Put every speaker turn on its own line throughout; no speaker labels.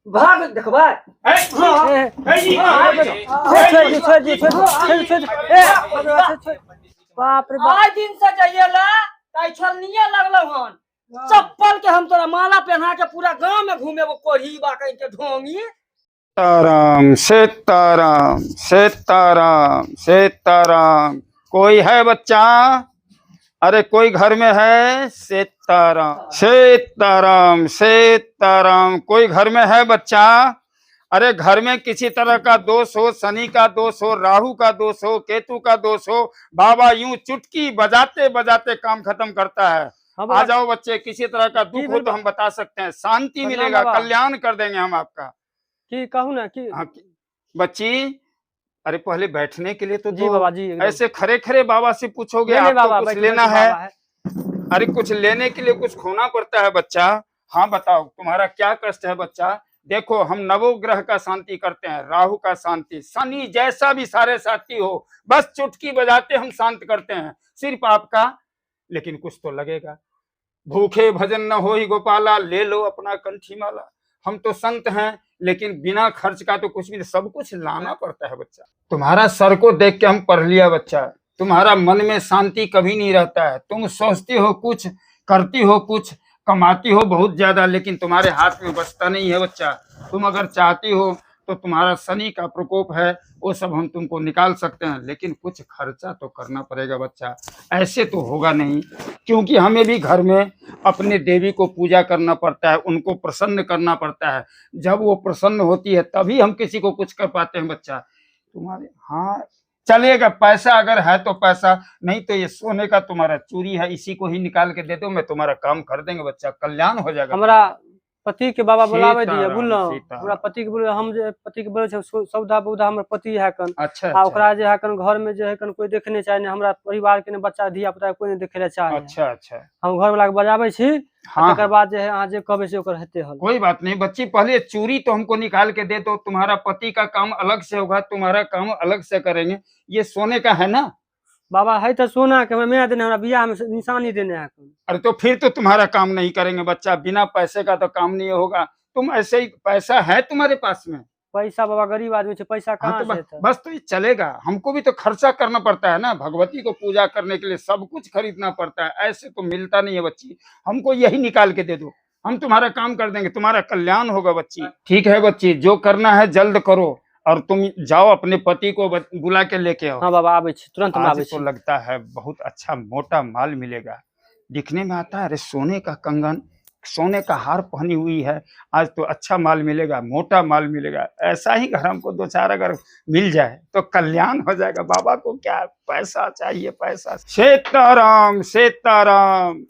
भाग देखबै।
ए, छोड़ दे, छोड़ दे, छोड़ दे, छोड़ दे, छोड़ दे। ए, छोड़, छोड़। बाप रे बाप।
आइ दिन से जइए ला ताइ छलनिये लगलौ हन। चप्पल के हम तोरा माला पहना के पूरा गांव में घूमेबो कोढ़ी बा कहीं के ढोंगी।
सीताराम सीताराम सीताराम सीताराम। कोई है बच्चा? अरे कोई घर में है? सीताराम सीताराम सीताराम। कोई घर में है बच्चा? अरे घर में किसी तरह का दोष हो, शनि का दोष हो, राहु का दोष हो, केतु का दोष हो, बाबा यूं चुटकी बजाते बजाते काम खत्म करता है।
हाँ
आ
बाबा,
जाओ बच्चे, किसी तरह का
की
दुख हो
भेल
तो हम बता सकते हैं, शांति
प्रणाम
मिलेगा,
बाबा।
कल्याण कर देंगे हम आपका।
की कहू ना की।
हाँ, बच्ची, अरे पहले बैठने के लिए तो
जी
दो।
बाबा जी, एकदम।
ऐसे खरे खरे बाबा से पूछोगे,
नहीं, नहीं
आपको
बाबा,
कुछ
बैठो,
लेना
बैठो,
है?
बाबा है।
अरे कुछ लेने के लिए कुछ खोना पड़ता है बच्चा। हाँ बताओ, तुम्हारा क्या कष्ट है बच्चा? देखो, हम नवोग्रह का शांति करते हैं, राहु का शांति, शनि जैसा भी सारे साथी हो, बस चुटकी बजाते हम शांत करते हैं सिर्फ आपका। लेकिन कुछ तो लगेगा। भूखे भजन न हो ही गोपाला, ले लो अपना कंठी माला। हम तो संत हैं, लेकिन बिना खर्च का तो कुछ भी नहीं, सब कुछ लाना पड़ता है बच्चा। तुम्हारा सर को देख के हम पढ़ लिया बच्चा, तुम्हारा मन में शांति कभी नहीं रहता है। तुम सोचती हो कुछ, करती हो कुछ, कमाती हो बहुत ज्यादा, लेकिन तुम्हारे हाथ में बचता नहीं है बच्चा। तुम अगर चाहती हो तो तुम्हारा शनि का प्रकोप है, वो सब हम तुमको निकाल सकते हैं, लेकिन कुछ खर्चा तो करना पड़ेगा बच्चा। ऐसे तो होगा नहीं, क्योंकि हमें भी घर में अपने देवी को पूजा करना पड़ता है, उनको प्रसन्न करना पड़ता है। जब वो प्रसन्न होती है तभी हम किसी को कुछ कर पाते हैं बच्चा। तुम्हारे हाँ चलेगा, पैसा अगर है तो पैसा, नहीं तो ये सोने का तुम्हारा चूरी है, इसी को ही निकाल के दे दो, मैं तुम्हारा काम कर देंगे बच्चा, कल्याण हो जाएगा।
हमरा पति के बाबा बोलावे दिए,
सीताराम,
बुझलहुँ?
सीताराम।
हमरा पति के बोले, हम जे पति के बोले छै, सौदा बौदा हमर पति है कन।
अच्छा,
आ
अच्छा।
ओकरा जे है कन घर में जे है कन कोई देखने चाहे नहीं, हमरा परिवार के ने बच्चा धिया पुता कोई नहीं देखे ले चाहे।
अच्छा अच्छा।
हम घर वाला के बजाबै छी,
हाँ,
तकर बाद जे है अहाँ जे कहबै से ओकर हेतै हल।
कोई बात नहीं बच्ची, पहले चूरी तो हमको निकाल के दे दो। तुम्हारा पति का काम अलग से होगा, तुम्हारा काम अलग से करेंगे। ये सोने का है ना?
बाबा है तो सोना के, हमरा माय देने, हमरा बियाह में निशानी देने है।
अरे तो फिर तो तुम्हारा काम नहीं करेंगे बच्चा, बिना पैसे का तो काम नहीं होगा। तुम ऐसे ही, पैसा है तुम्हारे पास में?
पैसा बाबा गरीब आदमी छै, पैसा
हाँ
कहाँ
तो
से हेतै?
बस तो ये चलेगा, हमको भी तो खर्चा करना पड़ता है ना, भगवती को पूजा करने के लिए सब कुछ खरीदना पड़ता है, ऐसे तो मिलता नहीं है बच्ची। हमको यही निकाल के दे दो, हम तुम्हारा काम कर देंगे, तुम्हारा कल्याण होगा बच्ची। ठीक है बच्ची, जो करना है जल्द करो, और तुम जाओ अपने पति को बुला के लेके आओ।
हाँ बाबा आबै छी, तुरंत हम
आज
आबै
तो
छी।
लगता है बहुत अच्छा मोटा माल मिलेगा, दिखने में आता है। अरे सोने का कंगन, सोने का हार पहनी हुई है, आज तो अच्छा माल मिलेगा, मोटा माल मिलेगा। ऐसा ही घर हमको दो चार अगर मिल जाए तो कल्याण हो जाएगा। बाबा को क्या पैसा चाहिए, पैसा। सीताराम सीताराम,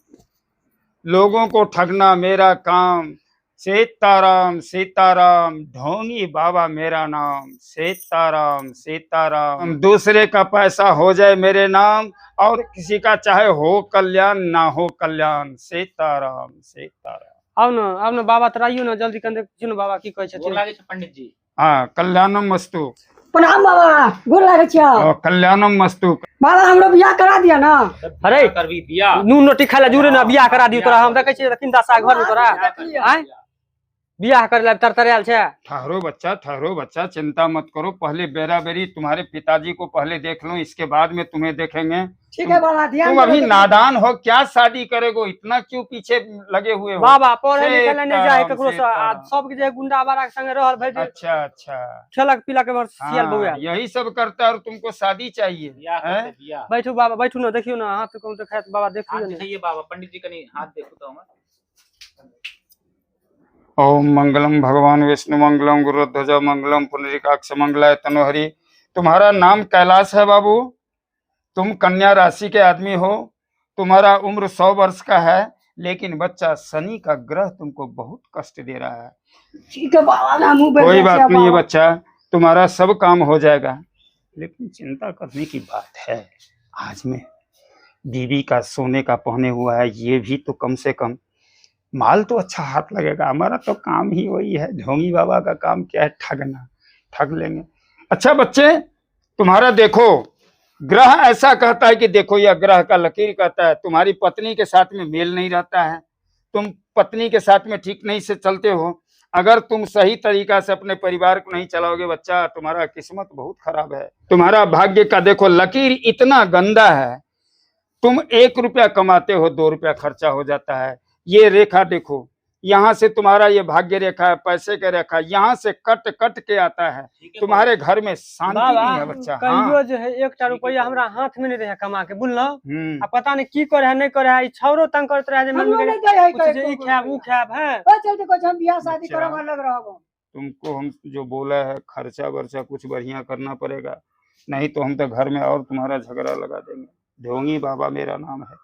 लोगों को ठगना मेरा काम। सीताराम सीताराम, ढोंगी बाबा मेरा नाम। सीताराम सीताराम, दूसरे का पैसा हो जाए मेरे नाम, और किसी का चाहे हो कल्याण ना हो कल्याण। सीताराम सीताराम।
आउ न, आउ न बाबा, तोरा आइयो न जल्दी कन, देखियौ न बाबा की कहै
गोर
छथिन।
लागै छै पंडित जी।
हाँ, कल्याणम मस्तु।
प्रणाम बाबा, गोर लागै छियौ।
और कल्याणम मस्तु।
बाबा हमरो बियाह करा दिया ना।
अरे
करबी बियाह?
नून रोटी खाय लए जुड़े ना, बियाह करा दियौ तोरा। हम देखै छियै तीन दशा घर में तोरा आँय बियाह करे लए तरतरायल छै।
ठहरो बच्चा, ठहरो बच्चा, चिंता मत करो। पहले बेरा बेरी तुम्हारे पिताजी को पहले देख लो, इसके बाद में तुम्हें देखेंगे।
ठीक है बाबा, ध्यान
तुम अभी
देबै।
नादान हो, क्या शादी करेगो, इतना क्यों पीछे लगे हुए हो?
बाबा पढ़े लिखे लए नहि जाइ
सीताराम,
ककरो से, आ
सीताराम।
सबके जे गुंडा बारा के संगे रहल भरि दिन,
अच्छा अच्छा।
खेलक पीलक एम्हर सियल
हाँ,
बौआयल।
यही सब करता है और तुमको शादी चाहिए
बियाह
हैं?
करतै बियाह।
बैठू बाबा, बैठू ने, देखियौ ने हाथ कहूँ देखायत बाबा,
हाथ
देखियौ ने।
दिखाइए बाबा, पंडित जी कनी हाथ देखू तो हमर।
ओम मंगलम भगवान विष्णु मंगलम गुरुध्वज मंगलम पुंडरीकाक्ष मंगलाय तनोहरि। तुम्हारा नाम कैलाश है बाबू, तुम कन्या राशि के आदमी हो, तुम्हारा उम्र 100 वर्ष का है, लेकिन बच्चा शनि का ग्रह तुमको बहुत कष्ट दे रहा है।
ठीक है बाबा, हमहूँ बैठ
कोई
जाइ
बात
छियै
नहीं है
बाबा।
बच्चा, तुम्हारा सब काम हो जाएगा, लेकिन चिंता करने की बात है, आज में बीवी का सोने का पहने हुआ है, ये भी तो कम से कम माल तो अच्छा हाथ लगेगा। हमारा तो काम ही वही है, ढोंगी बाबा का काम क्या है, ठगना, ठग लेंगे। अच्छा बच्चे, तुम्हारा देखो ग्रह ऐसा कहता है कि देखो यह ग्रह का लकीर कहता है तुम्हारी पत्नी के साथ में मेल नहीं रहता है, तुम पत्नी के साथ में ठीक नहीं से चलते हो। अगर तुम सही तरीका से अपने परिवार को नहीं चलाओगे बच्चा, तुम्हारा किस्मत बहुत खराब है। तुम्हारा भाग्य का देखो लकीर इतना गंदा है, तुम 1 रुपया कमाते हो 2 रुपया खर्चा हो जाता है। ये रेखा देखो, यहाँ से तुम्हारा ये भाग्य रेखा है, पैसे का रेखा यहाँ से कट कट के आता है। तुम्हारे घर में शांति नहीं है बच्चा।
कहियो जो है 1 रुपया हमरा हाथ में नहीं रहे कमा के, बुझलौ? आ पता नहीं की करे है नहीं करे है, ई छौरो तंग करत रहे जे मम्मी के जे ई खाएब ऊ खाएब है।
ओइ चलते कहै छै हम बियाह शादी करब अलग रहब।
तुमको हम जो बोला है खर्चा वर्चा कुछ बढ़िया करना पड़ेगा, नहीं तो हम तो घर में और तुम्हारा झगड़ा लगा देंगे। ढोंगी बाबा मेरा नाम है।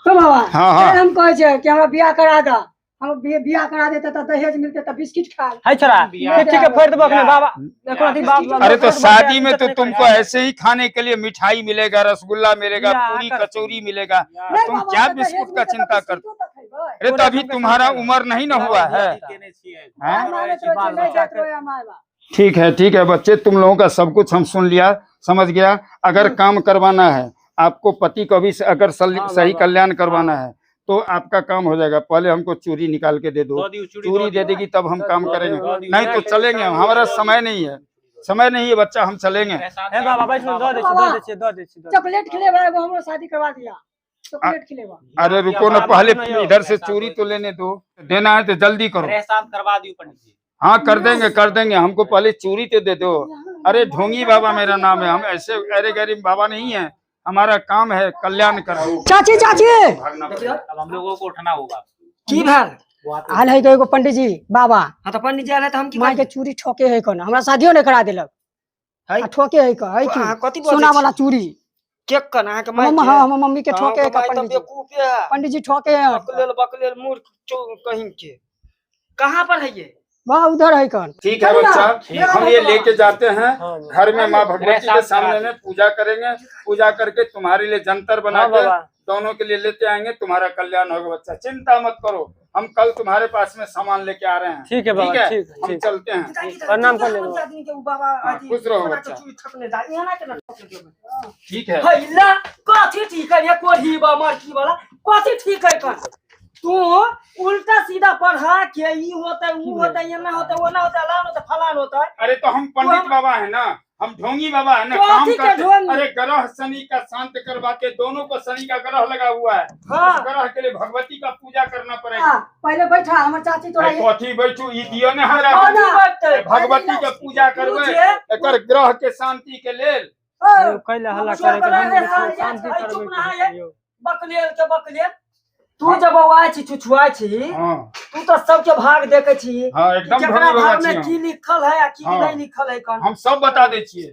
तो बाबा हाँ, हम कहै छै कि हमरा बियाह करा दा, हम बियाह करा देते त दहेज मिलते त बिस्किट खा
है छोरा ठीक है फोड़ देबो अपने बाबा देखो अथी बाप।
अरे तो शादी में तो तुमको ऐसे ही खाने के लिए मिठाई मिलेगा, रसगुल्ला मिलेगा, पूरी कचौरी मिलेगा, तुम क्या बिस्कुट का चिंता करते? अरे तो अभी तुम्हारा उम्र नहीं ना हुआ है। ठीक है ठीक है बच्चे, तुम लोगों का सब कुछ हम सुन लिया, समझ गया। अगर काम करवाना है आपको, पति को भी अगर सही कल्याण करवाना है तो आपका काम हो जाएगा। पहले हमको चूरी निकाल के दे दो, चूरी दे देगी तब हम काम करेंगे, नहीं तो चलेंगे, हमारा समय नहीं है, समय नहीं है बच्चा, हम चलेंगे।
चॉकलेट खिलेबा हमरो शादी करवा दिया, चॉकलेट खिलेबा।
अरे रुको ना, पहले इधर से चूरी तो लेने दो, देना है तो जल्दी करो।
करवा दियो पंडित जी।
हाँ कर देंगे कर देंगे, हमको पहले चूरी तो दे दो। अरे ढोंगी बाबा मेरा नाम है, हम ऐसे अरे गरीब बाबा नहीं है, हमारा काम है कल्याण करना।
चाची चाची
अब हम लोगों को उठना होगा।
की भेल
आल है एगो पंडित जी बाबा।
हां तो पंडित जी आल है तो हम की
माय के चूड़ी ठोके है कोन, हमरा शादियो नहीं करा देलक है, ठोके है है की
कथि
सोना वाला चूड़ी
के कन अहाँ के my
के? हां हम मम्मी के ठोके है पंडित जी,
बेवकूफ है
पंडित जी ठोके है।
बकलेल बकलेल मूर्ख कहीं के कहां पर है ये?
वाह उधर है कौन।
ठीक है बच्चा, हम ये लेके जाते हैं घर में, माँ भगवती के सामने में पूजा करेंगे, पूजा करके तुम्हारे लिए जंतर बना के दोनों के लिए लेते आएंगे, तुम्हारा कल्याण होगा बच्चा, चिंता मत करो। हम कल तुम्हारे पास में सामान लेके आ रहे हैं।
ठीक है बाबा, ठीक है,
हम चलते हैं।
प्रणाम कर लेंगे।
खुश रहो बच्चा। ठीक है।
कथी ठीक है कथी ठीक है तू उल्टा सीधा पढ़ा के ई होता है वो होता है ना होता है वो ना होता है लान होता है फलान होता है।
अरे तो हम पंडित बाबा है ना, हम ढोंगी बाबा है ना, काम करते। अरे ग्रह शनि का शांत करवा के, दोनों को शनि का ग्रह लगा हुआ है। हाँ। उस ग्रह के लिए भगवती का पूजा करना पड़ेगा।
पहले बैठा हमर चाची तोरा
कथी बैठू ई दियो ने हमरा भगवती का पूजा करबे एकर ग्रह के शांति के लेल।
कैला हल्ला करे के शांति करबे
बकलेल के बकलेल। तू जब बौआइ छी छुछुआइ छी तू तो सबके भाग देखे छी।
हां एकदम
केकरा भाग में की लिखल है आ की नहीं लिखल है कौन
हम सब बता दै छियै,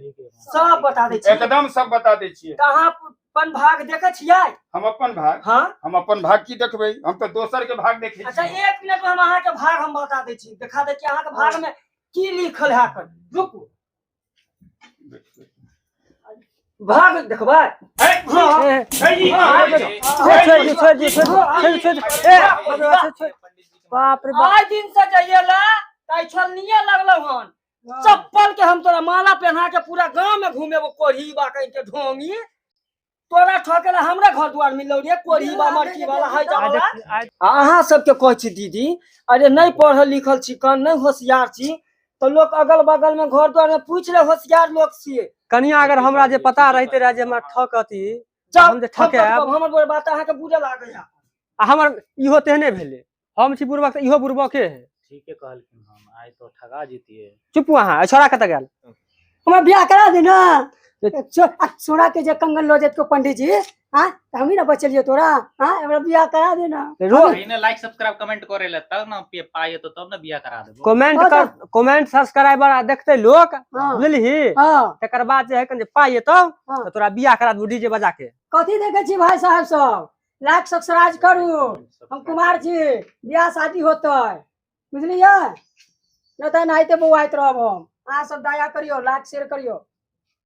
सब बता दै छियै,
एकदम सब बता दै छियै।
कहां अपन भाग देखे छियै?
हम अपन भाग?
हां
हम अपन भाग की देखबै, हम तो दोसर के भाग देखै छियै।
अच्छा 1 मिनट में हम अहाँ के भाग हम बता दै छी, देखा दै छी अहाँ के भाग में की लिखल है। कन रुकू भाग देखबै।
बाप रे बाप,
आइ दिन से जइएला ताइ छलनिए लगलौ हन, चप्पल के हम तोरा माला पहना के पूरा गांव में घुमेबो कोढ़ी बा कहीं के ढोंगी। तोरा ठोकेला हमरा घर द्वार मिलौ रे कोढ़ी बा मरकी वाला है जावला। अहाँ सबके कहै छी दीदी, अरे नहीं पढ़ल लिखल छी कन नहीं होशियार छी तो लोग अगल बगल में घर द्वार में पूछ ले होशियार लोग छिए।
कनिया अगर हमरा जे पता रहते रहे जे हमरा ठकती हम जे ठके
हमर बोल बात अहाँ के बुझे लागै है।
आ हमर इहो तेहने भेलै, हम छी बुड़बक त इहो बुड़बके है।
ठीके कहलखिन हम आइ तो ठगा जीतिए।
चुप अहाँ, छोरा कत गेल?
हमरा बियाह करा दे ना, सोना के जे कंगन लो जेत को पंडित जी। हां त हम ही ना बचलियो तोरा। हां हमरा बियाह करा दे ना।
पहिने लाइक सब्सक्राइब कमेंट करे ले तब ना पाए तो तब ना बियाह करा देबो।
कमेंट कर, कमेंट सब्सक्राइबर आ देखते लोग बुझलिही।
हां
तकर बाद जे है कन जे पाए तो तोरा बियाह करा देबो डीजे बजा के।
कथी देखे छी भाई साहब सब? लाइक सब्सक्राइब करू, हम कुमार छी, बियाह शादी होतै बुझलियै, न त एनाहिते बौआइत रहब हम। अहाँ सब दया करियो, लाइक शेयर करियो।